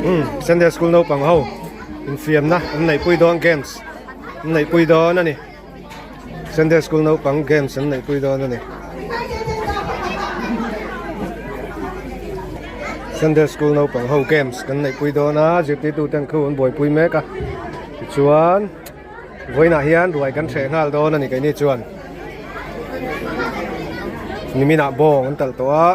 Umm Sunday school naupang ho infiamna an neihpui dawn games an neihpui dawn a ni Sunday school naupang games an neihpui dawn a ni Sunday school naupang ho games kan neihpui dawn a zirtirtu ten khu an buaipui mek a tichuan Vawiinah hian ruai kan hreh nghal dawn a ni keini chuan niminah bawng an talh tawh a.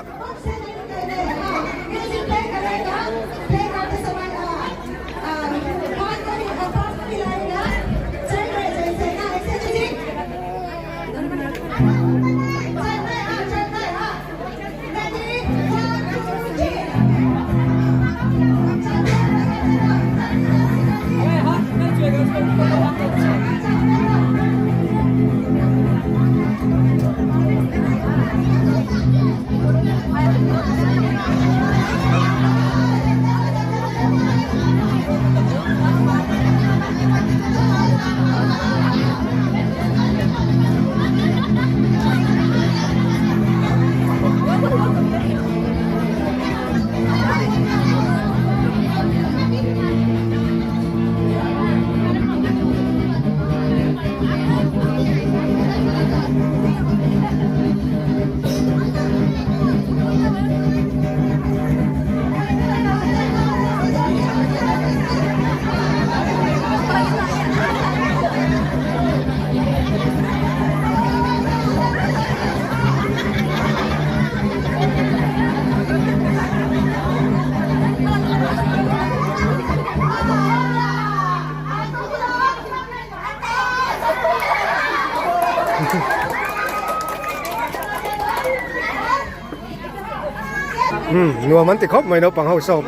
Umm nuam an ti khawp mai naupang ho saw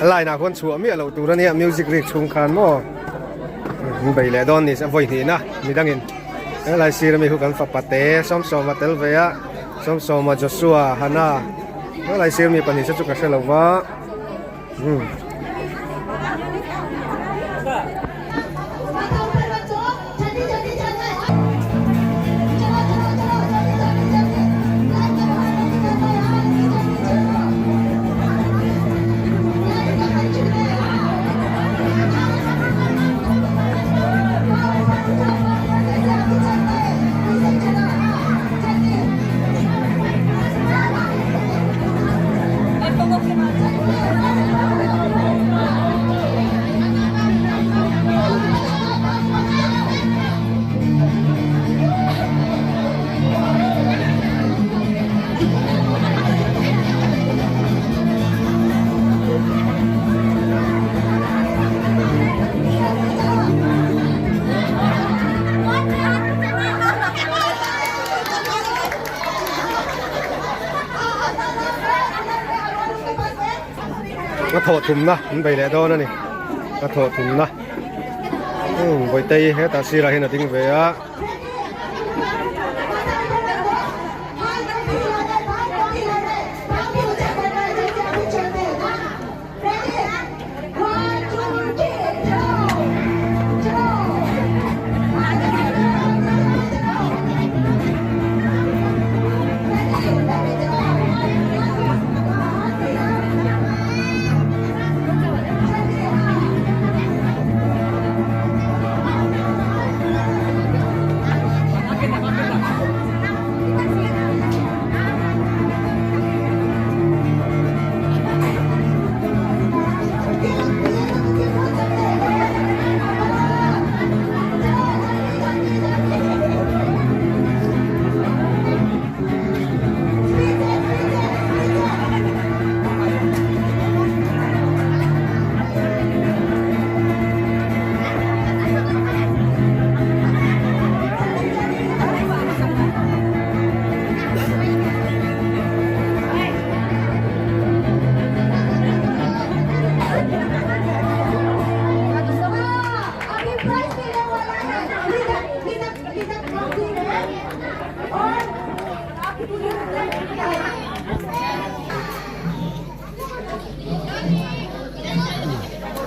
a line ah khuan chhuah miah loh tur ania music rik chhung khan maw an bei leh dawn ni se vawi hnihna midangin helai sir ami khu kan fapa te sawmsawma tel ve a sawmsawma Joshua Hana helai sir mi pahnih se chu ka hre lo va umm. A thawh thumna an bei leh dawn a ni a thawh thumna umm Bawihte hi hetah sirah hian a ding ve a.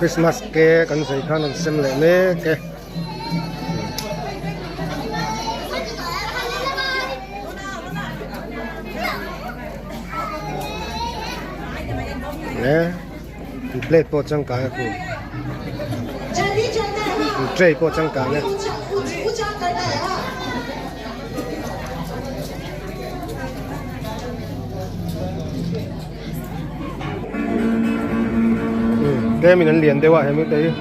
Christmas cake an zai khan an sem leh mek e. hle. Plate pawh changkang a khu. Tray pawh changkang e. Tlemin an lian deuh a hemi te hi.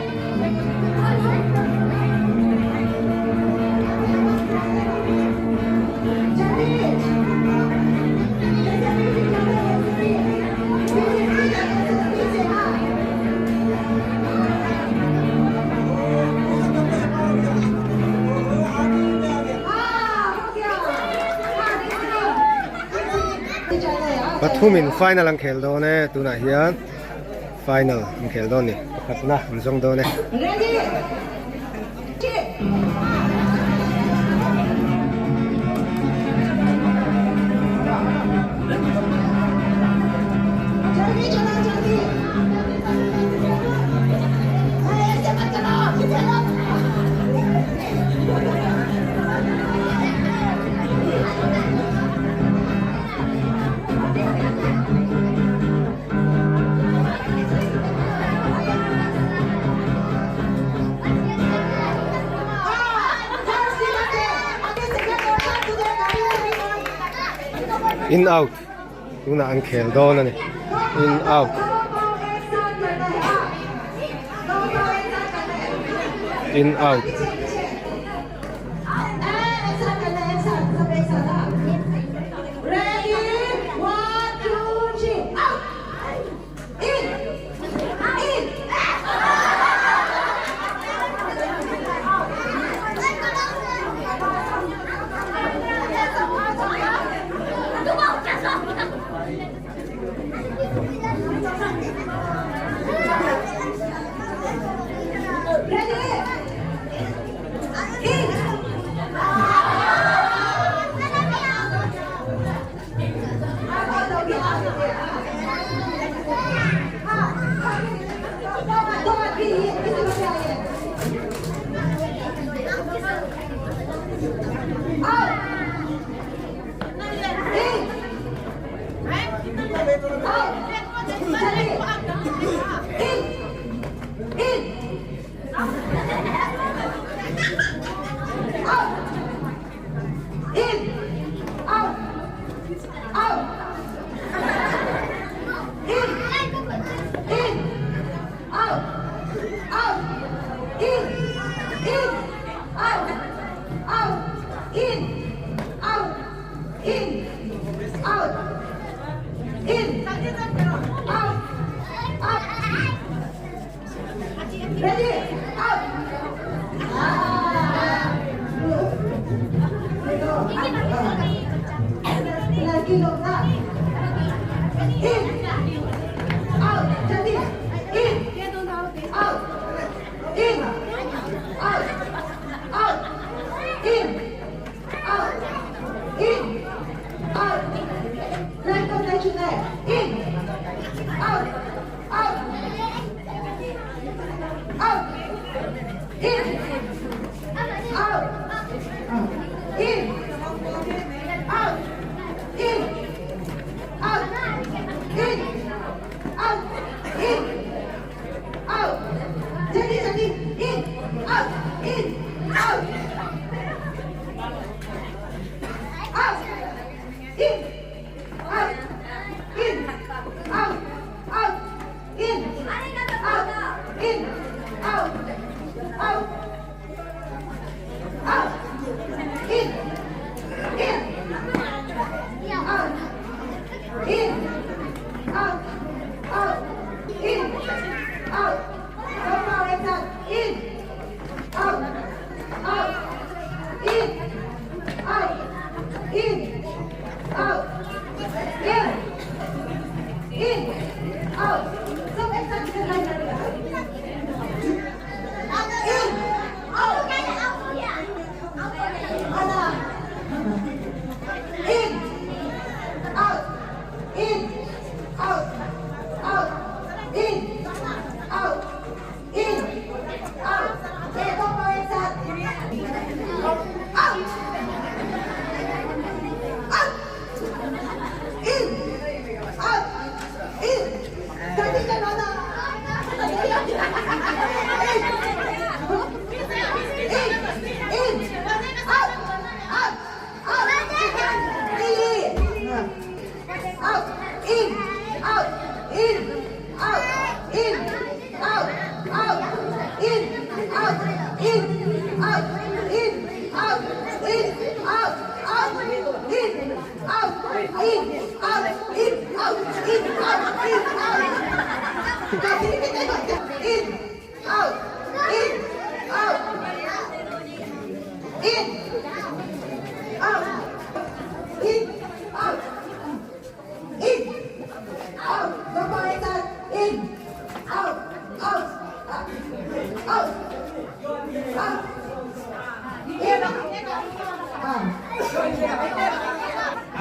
Pathumin final an khel dawn e tunah hian final an khel dawn a ni pakhatna an zawng dawn e. In out tunah an khel dawn a ni in out in out.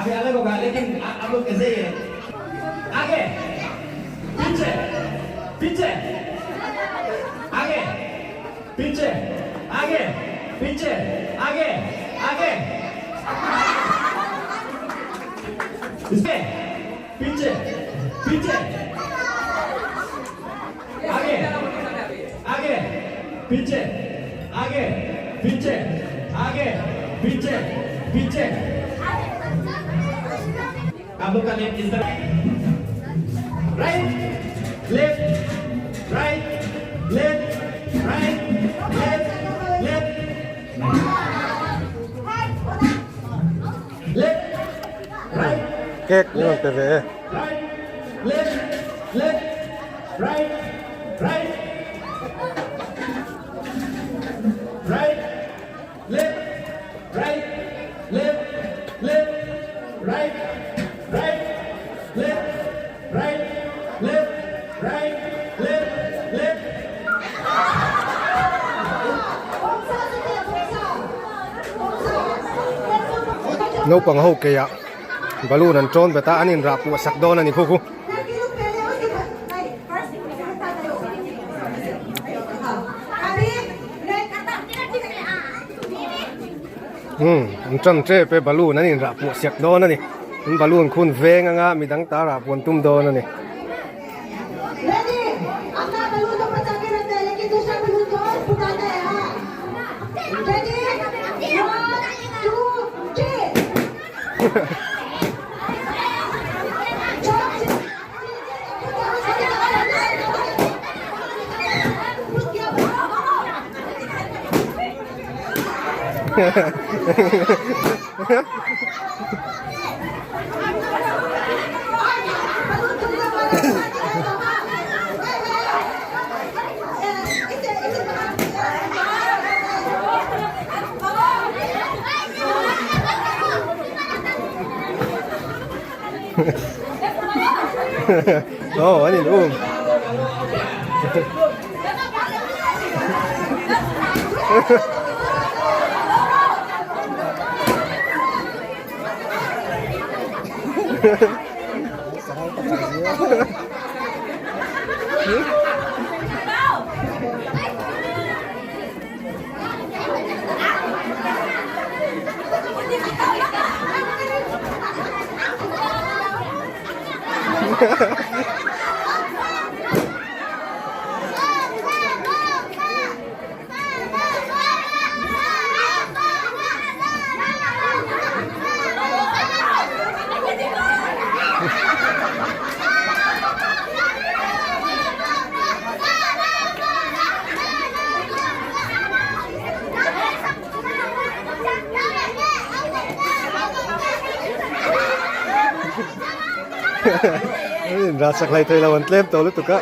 अभी अलग होगा लेकिन आप लोग ऐसे ही है आगे पीछे पीछे आगे पीछे आगे पीछे आगे आगे इसमें पीछे पीछे आगे आगे पीछे आगे पीछे आगे पीछे पीछे आप लोग का लेफ्ट इस तरफ right left right left right left left left right Cake ni rawn pe ve e. Right left left right right right left right left left right right left right left right left left. Naupang ho keiah balloon an tawn bet a, an inrah puah sak dawn a ni khu khu. Umm an tan tep e balloon an inrah puah sak dawn a ni. An balloon khun veng anga midang ta rah puan tum dawn a ni. Aw an in um. Rat sak hlei thei lo an tlem tawh lutuk a.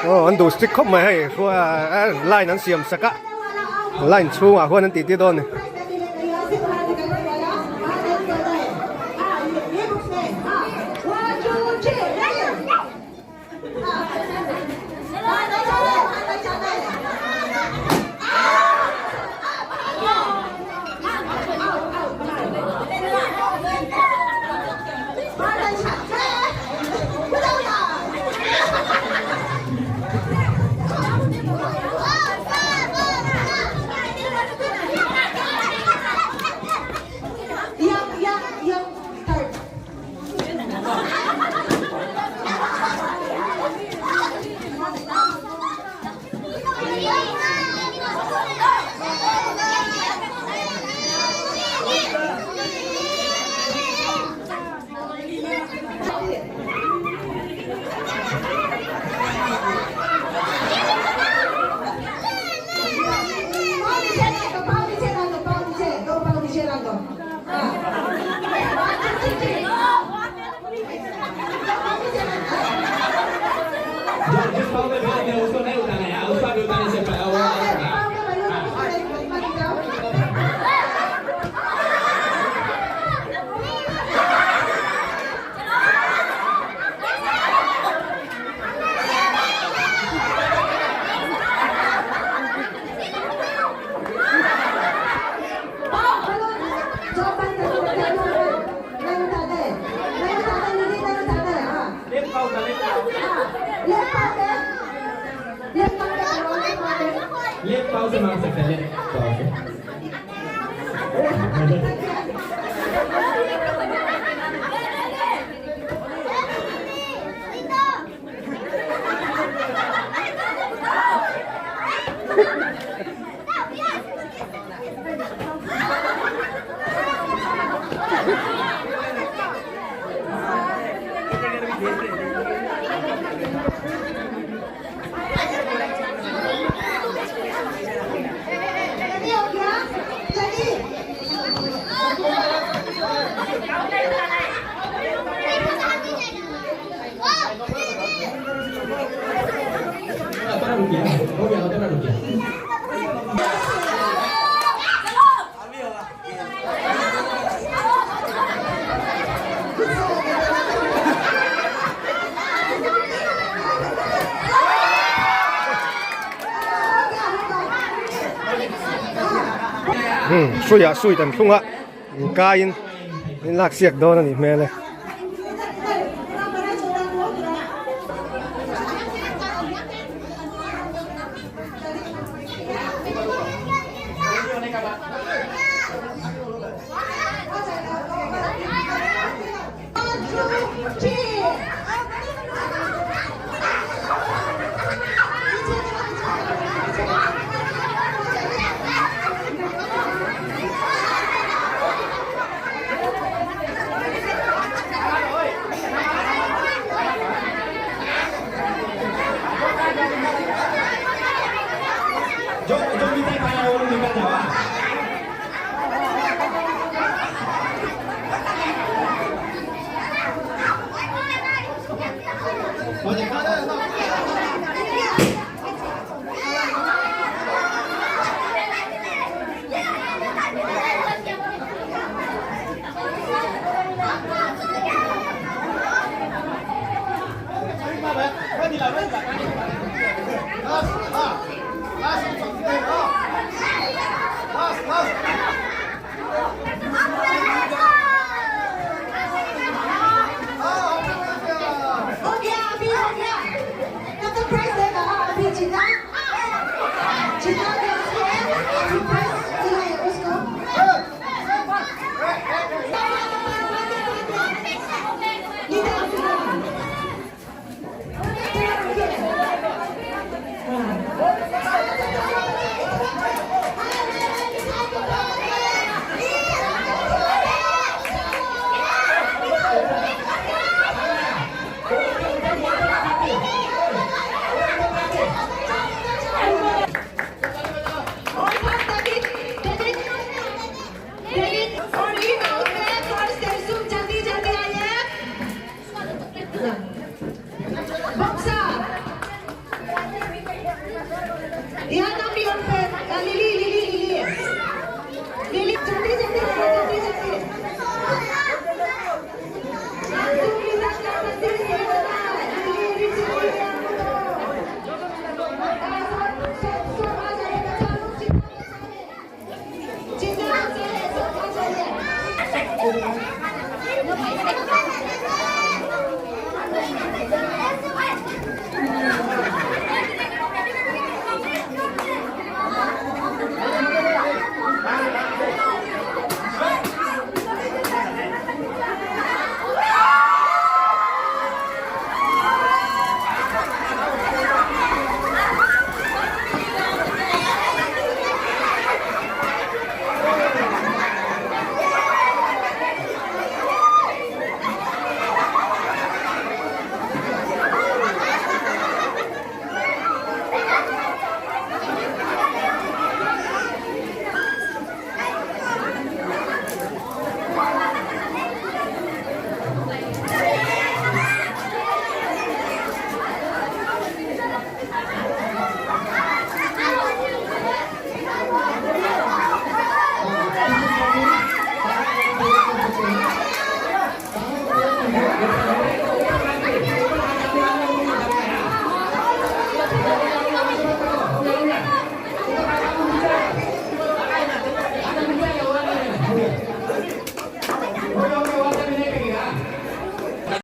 Aw an duh strict khawp mai hei line an siam sak a line chhungah huan an tih tir dawn a ni. Hmm, hruiah sui kan thlung a inkaiin in lak siak dawn a nih hmel e.